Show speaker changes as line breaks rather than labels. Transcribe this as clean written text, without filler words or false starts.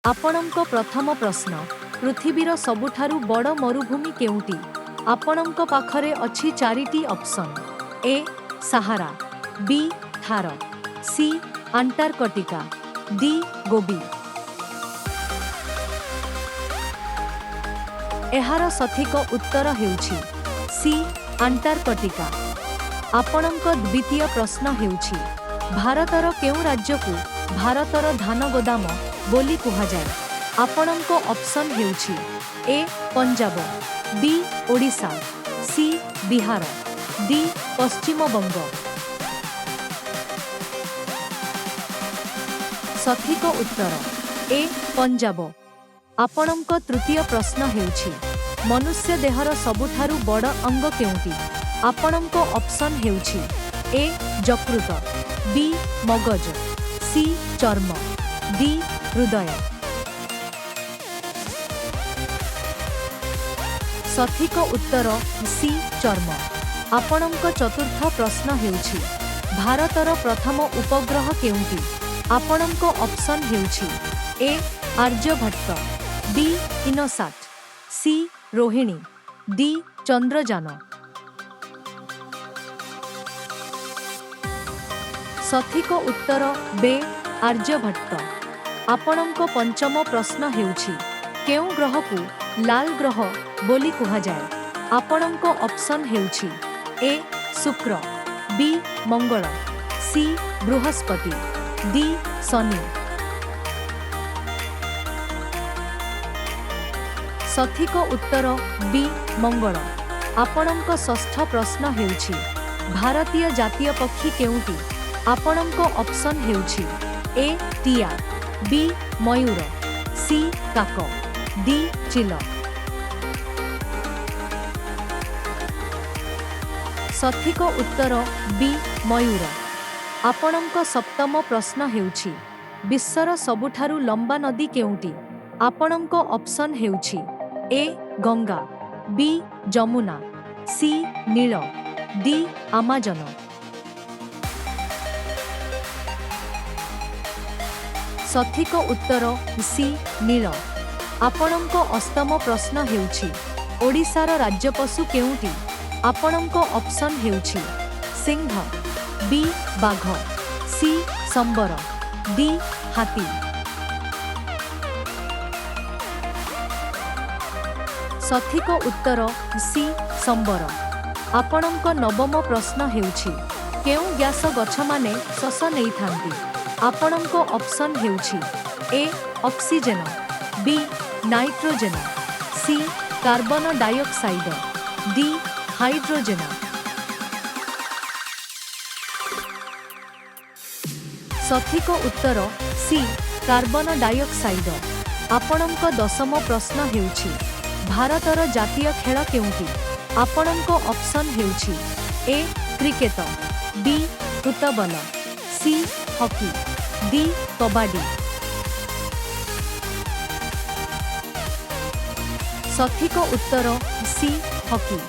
ଆପଣଙ୍କ ପ୍ରଥମ ପ୍ରଶ୍ନ, ପୃଥିବୀର ସବୁଠାରୁ ବଡ଼ ମରୁଭୂମି କେଉଁଟି? ଆପଣଙ୍କ ପାଖରେ ଅଛି ଚାରିଟି ଅପସନ୍: ଏ ସାହାରା, ବି ଥାର, ସି ଆଣ୍ଟାର୍କଟିକା, ଡି ଗୋବି। ଏହାର ସଠିକ ଉତ୍ତର ହେଉଛି ସି ଆଣ୍ଟାର୍କଟିକା। ଆପଣଙ୍କ ଦ୍ୱିତୀୟ ପ୍ରଶ୍ନ ହେଉଛି, ଭାରତର କେଉଁ ରାଜ୍ୟକୁ ଭାରତର ଧାନ ଗୋଦାମ ବୋଲି କୁହାଯାଏ? ଆପଣଙ୍କ ଅପସନ୍ ହେଉଛି ଏ ପଞ୍ଜାବ, ବି ଓଡ଼ିଶା, ସି ବିହାର, ଡି ପଶ୍ଚିମବଙ୍ଗ। ସଠିକ ଉତ୍ତର ଏ ପଞ୍ଜାବ। ଆପଣଙ୍କ ତୃତୀୟ ପ୍ରଶ୍ନ ହେଉଛି, ମନୁଷ୍ୟ ଦେହର ସବୁଠାରୁ ବଡ଼ ଅଙ୍ଗ କେଉଁଟି? ଆପଣଙ୍କ ଅପସନ୍ ହେଉଛି ଏ ଯକୃତ, ବି ମଗଜ, ସି ଚର୍ମ, ଡି ହୃଦୟ। ସଠିକ ଉତ୍ତର ସି ଚର୍ମ। ଆପଣଙ୍କ ଚତୁର୍ଥ ପ୍ରଶ୍ନ ହେଉଛି, ଭାରତର ପ୍ରଥମ ଉପଗ୍ରହ କେଉଁଟି? ଆପଣଙ୍କ ଅପସନ୍ ହେଉଛି ଏ ଆର୍ଯ୍ୟଭଟ୍ଟ, ବି ଇନସାଟ୍, ସି ରୋହିଣୀ, ଡି ଚନ୍ଦ୍ରଯାନ। ସଠିକ ଉତ୍ତର ବି ଆର୍ଯ୍ୟଭଟ୍ଟ। ଆପଣଙ୍କ ପଞ୍ଚମ ପ୍ରଶ୍ନ ହେଉଛି, କେଉଁ ଗ୍ରହକୁ ଲାଲ ଗ୍ରହ ବୋଲି କୁହାଯାଏ? ଆପଣଙ୍କ ଅପସନ୍ ହେଉଛି ଏ ଶୁକ୍ର, ବି ମଙ୍ଗଳ, ସି ବୃହସ୍ପତି, ଡି ଶନି। ସଠିକ ଉତ୍ତର ବି ମଙ୍ଗଳ। ଆପଣଙ୍କ ଷଷ୍ଠ ପ୍ରଶ୍ନ ହେଉଛି, ଭାରତୀୟ ଜାତୀୟ ପକ୍ଷୀ କେଉଁଟି? ଆପଣଙ୍କ ଅପସନ୍ ହେଉଛି ଏ ଟିଆ, ବି ମୟୂର, ସି କାକ, ଡି ଚିଲ। ସଠିକ ଉତ୍ତର ବି ମୟୂର। ଆପଣଙ୍କ ସପ୍ତମ ପ୍ରଶ୍ନ ହେଉଛି, ବିଶ୍ୱର ସବୁଠାରୁ ଲମ୍ବା ନଦୀ କେଉଁଟି? ଆପଣଙ୍କ ଅପସନ୍ ହେଉଛି ଏ ଗଙ୍ଗା, ବି ଯମୁନା, ସି ନୀଳ, ଡି ଆମାଜନ। ସଠିକ ଉତ୍ତର ସି ନୀଳ। ଆପଣଙ୍କ ଅଷ୍ଟମ ପ୍ରଶ୍ନ ହେଉଛି, ଓଡ଼ିଶାର ରାଜ୍ୟ ପଶୁ କେଉଁଟି? ଆପଣଙ୍କ ଅପସନ୍ ହେଉଛି ସିଂହ, ବି ବାଘ, ସି ସମ୍ବର, ଡି ହାତୀ। ସଠିକ ଉତ୍ତର ସି ସମ୍ବର। ଆପଣଙ୍କ ନବମ ପ୍ରଶ୍ନ ହେଉଛି, କେଉଁ ଗ୍ୟାସ ଗଛମାନେ ଶ୍ୱାସ ନେଇଥାନ୍ତି? ଆପଣଙ୍କ ଅପସନ୍ ହେଉଛି ଏ ଅକ୍ସିଜେନ, ବି nitrogen, C carbon dioxide, D hydrogen. ସଠିକ ଉତ୍ତର ସି କାର୍ବନ ଡାଇଅକ୍ସାଇଡ। ଆପଣଙ୍କ ଦଶମ ପ୍ରଶ୍ନ ହେଉଛି, ଭାରତର ଜାତୀୟ ଖେଳ କେଉଁଟି? ଆପଣଙ୍କ ଅପସନ୍ ହେଉଛି A cricket, B football, C hockey, D kabaddi. ସଠିକ ଉତ୍ତର ସି ହକି।